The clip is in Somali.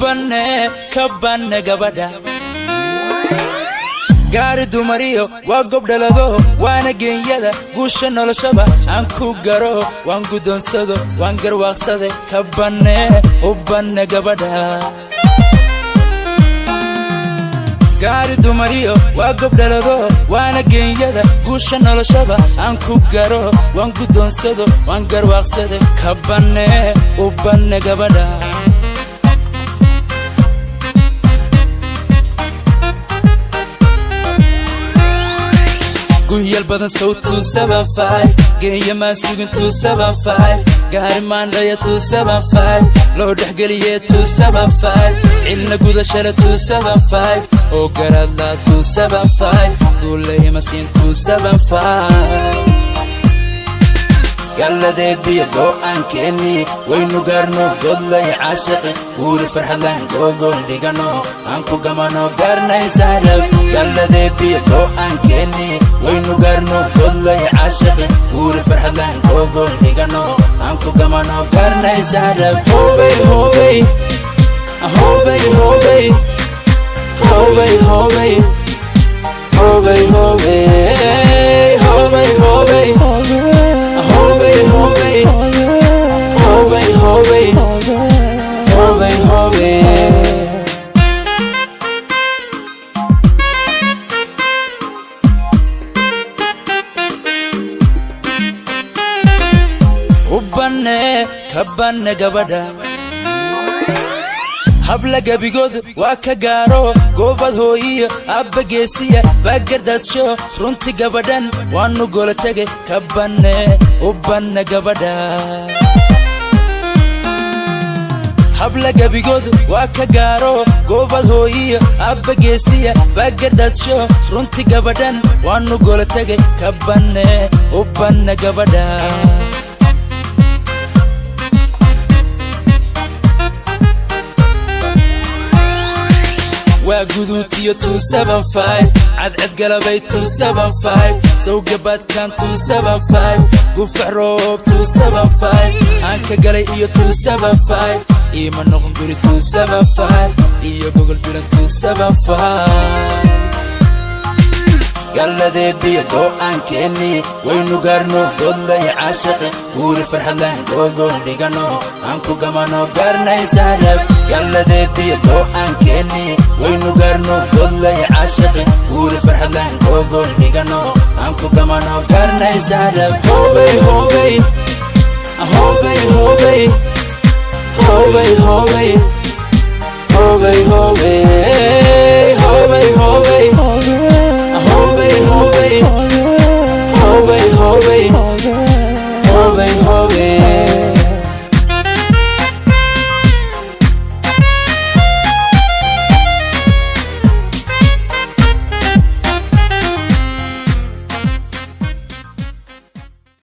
Banne ka banne gabadha. Gaari dumariyo waa gobdhalado, waana geenyada guusha noloshaba. Aan ku garo, waan guddoonsado, waan garwaaqsade. Ka banne, u banne gabadha. Gaari dumariyo waa gobdhalado, waana geenyada guusha noloshaba. Aan ku garo, waan guddoonsado, waan garwaaqsade. Ka banne, u banne gabadha. Gunyal badan sow 275, geeya maan sugin 275, gaari maandhaya 275, loo dhexgeliye 275, cilna gudashada 275, oo garaadla 275, guulayma siin 275. Galladeebiyo go'aankeenni waynu gaarno, godlay caashaqi, guuri farxadlan, googol dhigano, aan ku gamano, gaarnaysaarab. Galladeebiyo go'aankeenni waynu gaarno, godlay caashaqi, guuri farxadlan, googol dhigano, aan ku gamano, gaarnaysaarab. Hobey hobey hobey hobey hobey hobey hobey hobey hobey hobey hobey hobey hobey hobey hobey hobey. U banne, ka banne gabadha. Habla gebigood waa ka gaaro, goobad hooyiyo abba geesiya baagardaadsho. Runti gabadhan waanu gola tege. Ka banne, u banne gabadha. Habla gebigood waa ka gaaro, goobad hooyiyo abba geesiya baagardaadsho. Runti gabadhan waanu gola tege. Ka banne, u banne gabadha. Waa guduutiyo 275, cadcad galabay 275, sawgabaadkan 275, gufax roob 275, aan ka galay iyo 275, iima noqon guri 275 iyo gogol bilan 275. Galladeebiyo go'aankeenni waynu gaarno, godlay caashaqi, guuri farxadlan, googol dhigano, aan ku gamano, gaarnaysaarab. Galladeebiyo go'aankeenni waynu gaarno, godlay caashaqi, guuri farxadlan, googol dhigano, aan ku gamano, gaarnaysaarab. Hobey hobey hobey hobey hobey hobey hobey hobey.